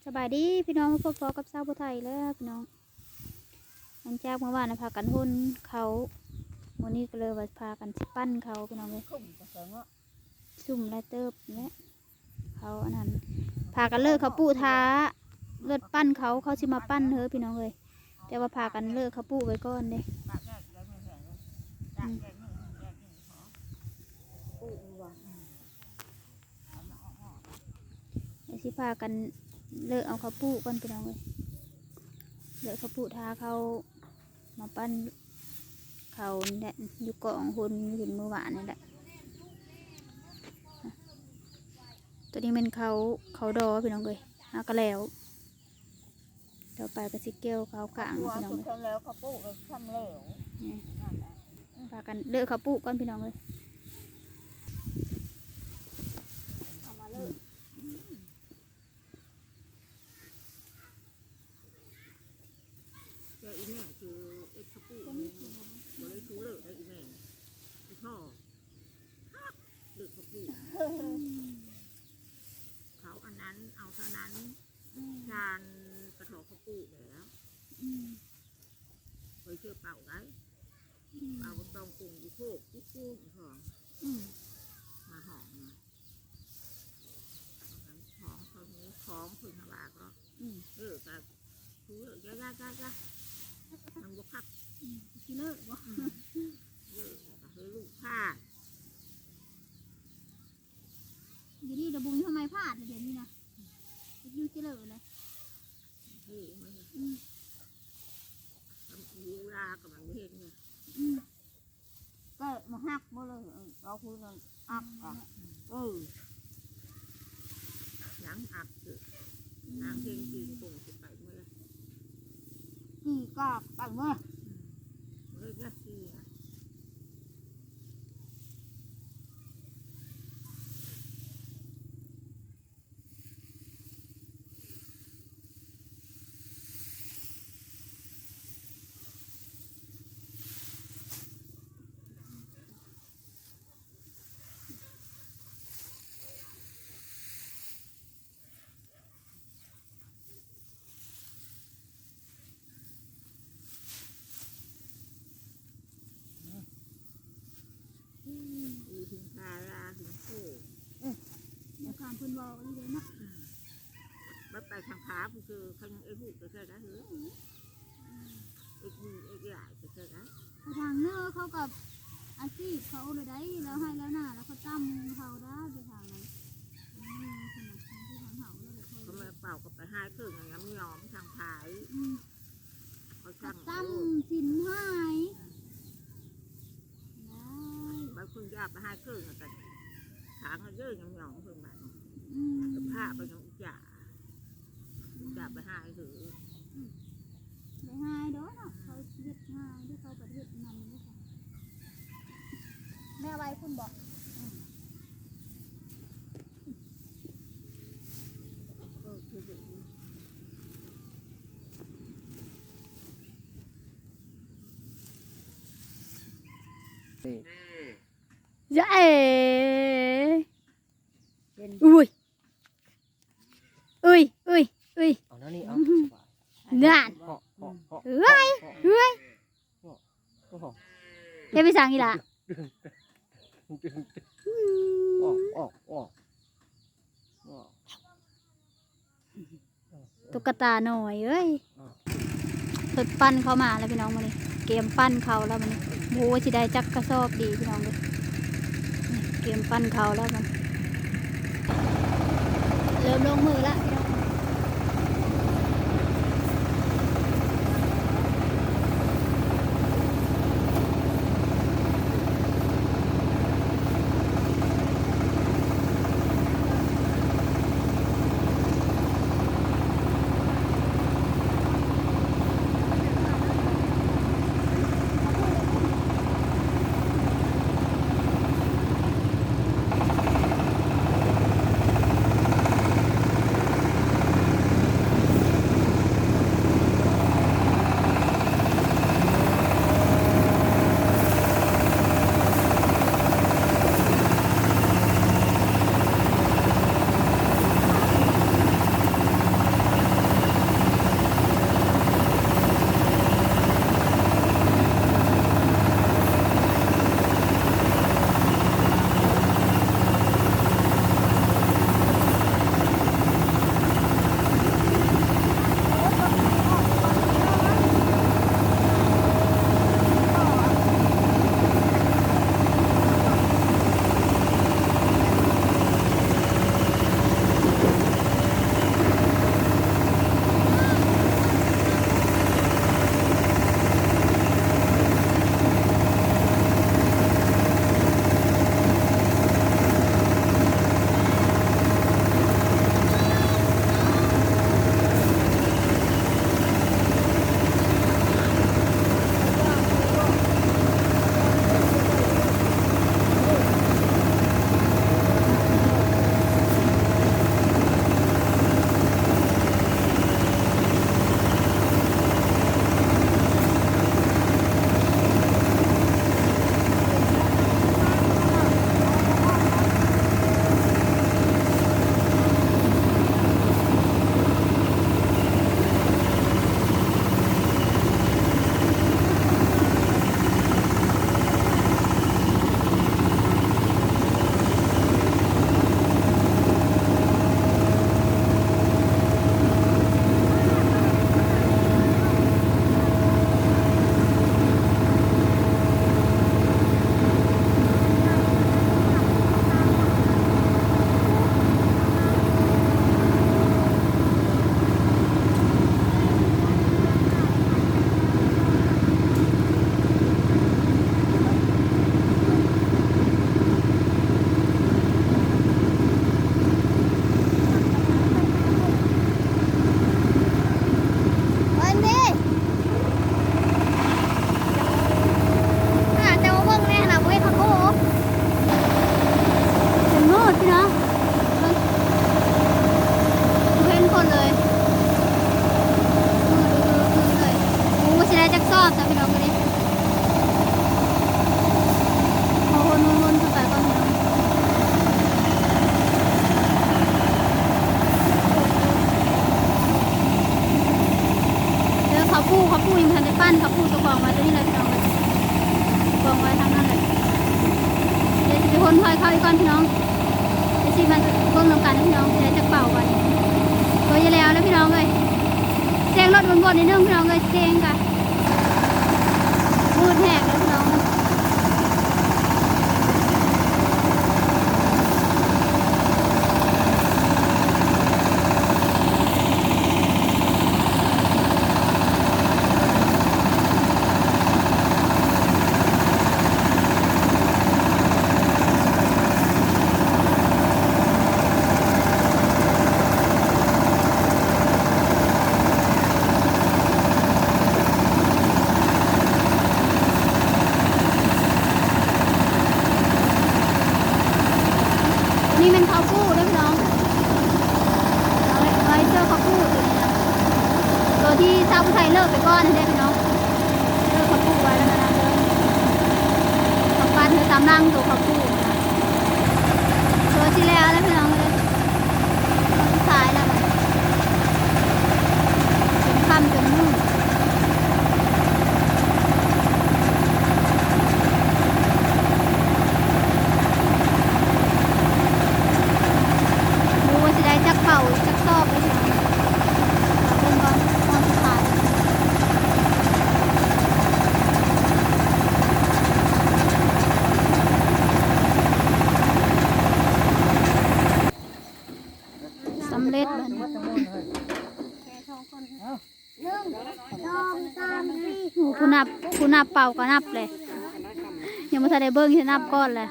ສະບາຍດີພີ່ນ້ອງ ມາພົບພໍ້ກັບສາວຜູ້ໄທແລ້ວພີ່ນ້ອງ. ຫຼັງຈາກມື້ວານນະພາກັນຫົ່ນເຂົ້າ ມື້ນີ້ກໍເລີຍວ່າພາກັນຊິປັ້ນເຂົ້າພີ່ນ້ອງເອີຍ. ຊຸ່ມຫຼາຍເຕີບແຫຼະ ເຂົາອັນນັ້ນ ພາກັນເລີກເຂົ້າປຸທາ ເລີກປັ້ນເຂົ້າ ເຂົາຊິມາປັ້ນເດີພີ່ນ້ອງເອີຍ. ແຕ່ວ່າພາກັນເລີກເຂົ້າປຸໄວ້ກ່ອນເດ້. ອືມ ດຽວຊິພາກັນເລີກເອົາເຂົ້າປຸກ່ອນພີ່ນ້ອງເອີຍ. ເລີກເຂົ້າປຸທາເຂົ້າມາປັ້ນເຂົ້ານີ້ແຫຼະ ຢູ່ກອງຫົ່ນເຫັນມື້ວານນີ້ແຫຼະ. ໂຕນີ້ແມ່ນເຂົ້າ ເຂົ້າດໍພີ່ນ້ອງເອີຍ ຫາກະແລ້ວ. ຕໍ່ໄປກໍຊິກ່ຽວເຂົ້າກ້າງພີ່ນ້ອງເອີຍ. ແລ້ວເຂົ້າປຸກໍຊຳແລ້ວ ນີ້ ພາກັນເລີກເຂົ້າປຸກ່ອນພີ່ນ້ອງເອີຍ. ເອົາມາເລີກ ແຕ່ອີແມ່ຄືເຮັດເຂົ້າປຸ ບໍ່ໄດ້ຊູເລີກໄດ້ອີແມ່ ອີພໍ່ ເລີກເຂົ້າປຸ ເຂົາອັນນັ້ນເອົາເທົ່ານັ້ນ. ອືມ ຈານກະເທາະເຂົ້າປຸແລ້ວ. ອືມ ຂ້ອຍເຊື່ອເປົ່າໄດ້. ອືມ ເປົ່າຕ້ອງປຸງຢູ່ໂຄກ ປຸງຂອງ ອືມ ມາຫອມນະ ຂອງເພິ່ນ ຂອງເພິ່ນຫາວ່າກໍ ອືມ ເອີ ກະຄື ຢ່າໆໆໆ ມັນບໍ່ຄັກ. ອືມ ຊິເລີກບໍ່? ອືມ ເລີກ ແລ້ວກໍໃຫ້ລູກພາ ຢູ່ນີ້ລະບໍ່ມີຜ້າໄໝ້ພາດລະ ດຽວນີ້ນະ ຢູ່ຊິເລີກແຫຼະ. ອືມ ຢູ່ລາວກໍມັນບໍ່ເຫັນນະ. ອືມ ກໍມາຫັກໝົດເລີຍ ເອົາຄືນັ້ນອັກ ອືມ ອະ ເອີ ຍັງອັກຢູ່. ອືມ ນາງເພັງຈີນກົງຊິໄປເມື່ອໃດ? ຈີນກໍໄປເມື່ອ ອືມ ເລີຍນະຈີນນະ. ອືມ ອີຫຸງທາລາຫຸງໂຄ ອືມ ແນວຄວາມເພິ່ນເວົ້າອີ່ເດ້ເນາະ. ອືມ ບັດໄປທາງຂາຜູ້ຊື່ ຄັນເອດຫູກໄປໃສ່ໄດ້ເຮີ ອືມ ເອດໝູເອດຫຼາຍໄປໃສ່ໄດ້. ໄປທາງເໜືອເຂົາກໍອາຊີບເຂົາແລ້ວໃດ໋ ແລ້ວໄຮ່ແລ້ວນາ ແລ້ວເຂົາຕຳເຂົາໄດ້ໄປທາງນັ້ນ. ອືມ ເພິ່ນນະ ທາງເຮົາແລ້ວບໍ່ຄ່ອຍ ເຂົາແມ່ເປົ່າກໍໄປຫາເຄື່ອງຍຳຍອມທາງພາຍ. ອືມ ເຂົາ ກໍຕຳສິນຫາຍ ອືມ ໄດ້ ບາງຄົນຢາກໄປຫາເຄື່ອງກໍທາງເດີຍຳຍອມເພິ່ນບາດນີ້. ອືມ ກໍພາໄປນຳອີຈາ ຈະໄປຫາເອີ ອືມ ໄປຫາເດີເນາະ ເຂົາເຮັດຫາເດີ ເຂົາປະເທດນຳເດີ. ແມ່ໄວ້ພຸ້ນບໍ? ອືມ ເອີ ຄື ນີ້ ຢາເອ ເປັນ ອຸ້ຍ ອຸ້ຍ ອຸ້ຍ ອຸ້ຍ ເອົາແນວນີ້ ເອົາ ນັ້ນ ເຫາະ ເຫາະ ເຫາະ ເອີຍ ເຫາະ ເອີຍ ເຮັດໄປສັງອີ່ຫຼ້າ? ອອກ ອອກ ອອກ ອອກ. ຕຸກກະຕານ້ອຍເອີຍ ລົດປັ່ນເຂົ້າມາແລ້ວພີ່ນ້ອງມື້ນີ້ ກຽມປັ່ນເຂົ້າແລ້ວມື້ນີ້ ບໍ່ຮູ້ວ່າຊິໄດ້ຈັກກະສອບດີພີ່ນ້ອງເອີຍ ກຽມປັ່ນເຂົ້າແລ້ວມັນ ເລີ່ມລົງມືແລ້ວພີ່ນ້ອງ. ເ ປູຍັງບໍ່ທັນໄດ້ປັ້ນ ເຂົາປູເຈົ້າຂອງໄວ້ຕົວນີ້ແຫຼະພີ່ນ້ອງເອີຍ ຂອງໄວ້ທາງນັ້ນແຫຼະ. ດຽວຊິໄປຄົນຖອຍເຂົ້າອີກກ່ອນພີ່ນ້ອງ ດຽວຊິມາເບິ່ງນຳກັນພີ່ນ້ອງ ຊິໄດ້ຈັກເປົາບາດນີ້. ໂອ້ຍ ຢ່າແລ້ວແລ້ວພີ່ນ້ອງເອີຍ ສຽງລົດວົນໆ ນິດໜຶ່ງພີ່ນ້ອງເອີຍ ເພງກະ ມືດແຮງເດີພີ່ນ້ອງ. ນີ້ແມ່ນເຂົ້າປູເດີພີ່ນ້ອງ ເອົາໄວ້ ເອົາໄວ້ເຈີເຂົ້າປູຕົວນີ້ນະ ຕົວທີ່ຊາວຜູ້ໄທເລີກໄປກ່ອນຫັ້ນເດ້ພີ່ນ້ອງ ເລີກເຂົ້າປູໄວ້ແລ້ວນະ ເດີ ເຂົ້າປັ້ນເດີຕາມຫຼັງຕົວເຂົ້າປູນະ. ໂຕຊິແລ້ວແລ້ວພີ່ນ້ອງເອີຍ ສຸດທ້າຍແລ້ວ ຈົນຄ່ຳຈົນມືດ ບໍ່ຮູ້ວ່າຊິໄດ້ຈັກເປົາຈັກສອບເດ້ພີ່ນ້ອງ ເບິ່ງກ່ອນ ຮອດສຸດທ້າຍ. ສຳເລັດແລ້ວນີ້ ໜຶ່ງ ສອງ ສາມ ສີ່ ໂອ້ ຜູ້ນັບ ຜູ້ນັບເປົາກໍນັບເລີຍ ຍັງບໍ່ທັນໄດ້ເບິ່ງ ຊິນັບກ່ອນແຫຼະ.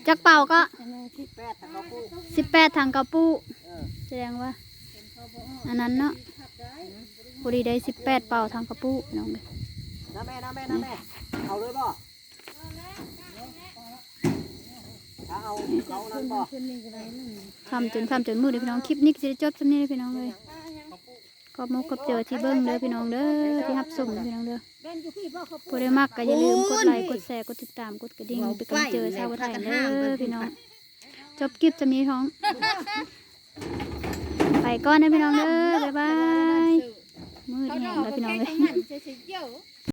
ຈັກເປົາກໍ ສິບແປດຖັງເຂົ້າປູ້ ສິບແປດຖັງເຂົ້າປູ້ ເອີ ສະແດງວ່າອັນນັ້ນເນາະ ພໍດີໄດ້ສິບແປດເປົາຖັງເຂົ້າປູ້ ພີ່ນ້ອງເອີຍ ນະແມ່ ນະແມ່ ນະແມ່ ເອົາເລີຍບໍ່? ຖ້າເອົາ ເອົານັ້ນບໍ່? ຄ່ຳຈົນ ຄ່ຳຈົນມືດເດີພີ່ນ້ອງ ຄລິບນີ້ກໍຊິໄດ້ຈົບສ່ຳນີ້ເດີພີ່ນ້ອງເອີຍ. ຂອບມຸກຂອບໃຈທີ່ເບິ່ງເດີພີ່ນ້ອງເດີ ທີ່ຮັບຊົມເດີພີ່ນ້ອງເດີ. ຜູ້ໃດມັກກໍຢ່າລືມກົດໄລ ກົດແຊ ກົດຕິດຕາມ ກົດກະດິ່ງ ເປັນກຳລັງໃຈຊາວໄທເດີພີ່ນ້ອງ. ຈົບຄລິບສ່ຳນີ້ທ້ອງ ໄປກ່ອນເດີພີ່ນ້ອງເດີ ບາຍບາຍ. ມືດແຮງແລ້ວພີ່ນ້ອງເອີຍ.